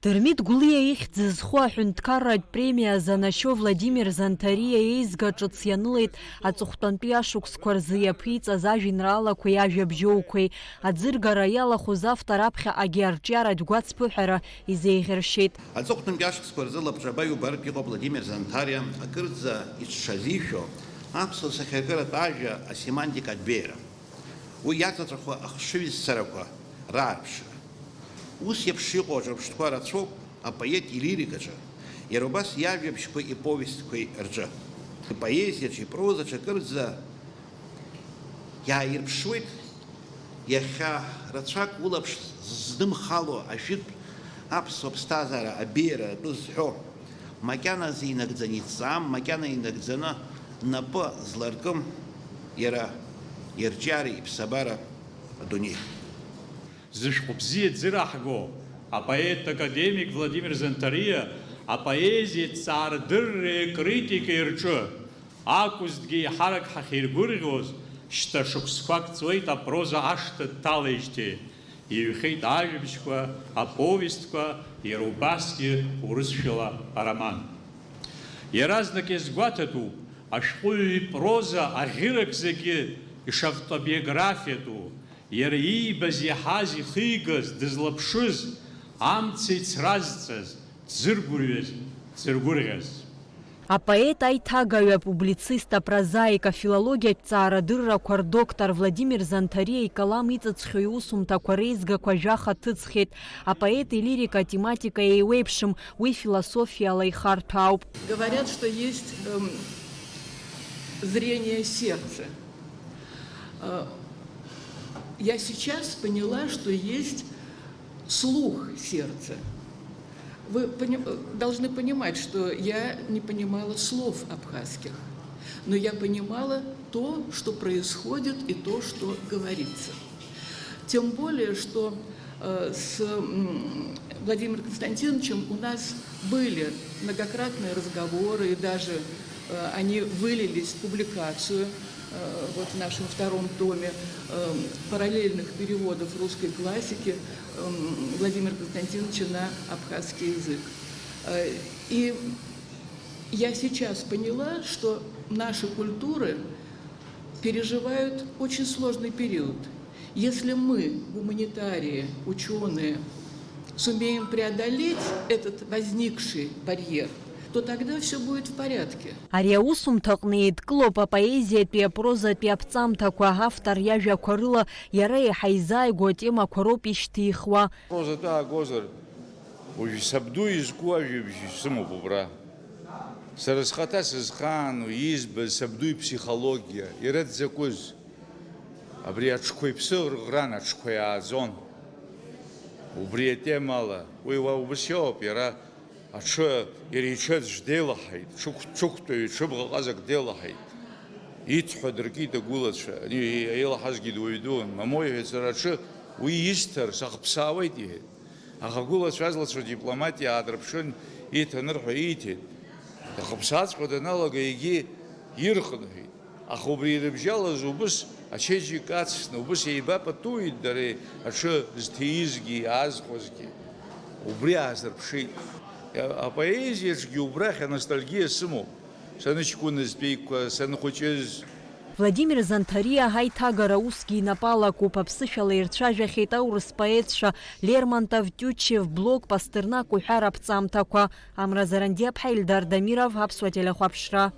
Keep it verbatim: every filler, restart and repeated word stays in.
Дырмит Гәлиа ихьӡ зху аҳәынҭқарратә премиа занашьоу Владимир Занҭариа еизга ҿыц ианылеит аҵыхәтәантәи ашықәсқәа рзы иаԥиҵаз ажәеинраалақәеи ажәабжьоуқәеи. Аӡыргара иалахәыз автор аԥхьаҟагьы арҿиаратә гәацԥыҳәара изеиӷьаршьеит. Аҵыхәтәантәи ашықәсқәа рзы лабҿаба иубартә иҟоуп Владимир Занҭариа акырӡа иҽшазишәо аԥсуа сахьаркыратә ажәа асемантикатә беиара. Уи иаҵаҵәахуа ахшыҩзцарақәа раарԥшра. Ус еиԥш иҟоу аҿырԥштәқәа рацәоуп апоет илирикаҿы, иара убас иажәабжьқәеи иповестқәеи рҿы. Ипоезиаҿы, ипрозаҿы акырӡа иааирԥшуеит иахьа рацәак улаԥш ззыдымхало ажәытә аԥсуа ԥсҭазаара абеиара атәы зҳәо. Макьаназы инагӡаны иҵаам, макьана инагӡаны напы зларкым иара ирҿиара, иԥсабара, адунеи. Зышәҟәы бзиа дзыраҳго апоет академик Владимир Занҭариа апоезиеи аҭҵаарадырреи акритикеи рҿы акәызҭгьы еиҳарак ҳахьиргәырӷьоз шьҭа шықәсқәак ҵуеит апроза ашҭа дҭалеижьҭеи. Иҩхьеит ажәабжьқәа, аповестқәа, иара убасгьы урысшәала ароман. Иаразнак иазгәаҭатәуп ашәҟәыҩҩы ипроза аӷьырак зегьы ишавтобиографиатәу, иара иибаз, иаҳаз, ихигаз, дызлаԥшыз, амца ицразҵаз, дзыргәырҩаз, дзыргәырӷьаз. Апоет, аиҭагаҩы, апублицист, апрозаик, афилологиатә ҵаарадыррақәа рдоктор Владимир Занҭариа икалам иҵыҵхьоу иусумҭақәа реизгақәа жәаха ҭыҵхьеит. Апоет илирика атематика еиуеиԥшым, уи философиала ихарҭәаауп. Говорят, что есть, эм, зрение сердца. Э, я сейчас поняла, что есть слух сердца. Вы пони-, э, должны понимать, что я не понимала слов абхазских, но я понимала то, что происходит, и то, что говорится. Тем более, что, э, с, м, Владимиром Константиновичем у нас были многократные разговоры, и даже, э, они вылились в публикацию, э, вот в нашем втором томе, э, параллельных переводов русской классики, эм, Владимира Константиновича на абхазский язык. Э, и я сейчас поняла, что наши культуры переживают очень сложный период. Если мы, гуманитарии, учёные, сумеем преодолеть этот возникший барьер, то тогда всё будет в порядке. Ари аусумҭаҟны еидкылоуп апоезиатәи апрозатәи аԥҵамҭақәа, автор иажәақәа рыла иара еиҳа изааигәоу атемақәа роуп ишьҭихуа. Прозатәы аагозар, уажә сабду изку ажәабжь сымоуп убра. Сара схаҭа сызхаану, избаз сабду иԥсихологиа, иара дзакәыз? Абри аҽқәа иԥсы рӷран, аҽқәа иааӡон. Убри атемала, уи уа убас иоуп, иара аҽы, иара иҽы аӡә деилаҳаит, ҽықә-, ҽықәтәаҩ, ҽыбӷаҟазак деилаҳаит. Иҭҳәа дыркит агәылацәа, ани еилаҳазгьы дуаҩ дуун, мамоу, иҳәеит, сара аҽы уи исҭар, сахԥсаауеит, иҳәеит. Аха агәылацәа азлацәа дипломатиа аадырԥшын, иҭанырҳәа ииҭеит. Дахыԥсааҵәҟьа даналага, егьи ирхынҳәит. Аха убри ирыбжьалаз убыс ачеиџьыка ацсны, убыс еибапатуит дареи аҽы зҭиизгьы, иаазхәазгьы. Убри аазырԥшит. Апоезиаҿгьы убрахь аностальгиа сымоуп. Саныҷкәыназ тәеиқәа, санхәыҷыз. Владимир Занҭариа ҳаиҭагара усгьы инапы алакуп, аԥсышәала ирцәажәахьеит аурыс поетцәа Лермонтов, Тиутчев, Блок, Пастернак уҳәа раԥҵамҭақәа. Амра Зарандиаԥҳа, Ельдар Дамиров, Аԥсуа телехәаԥшра.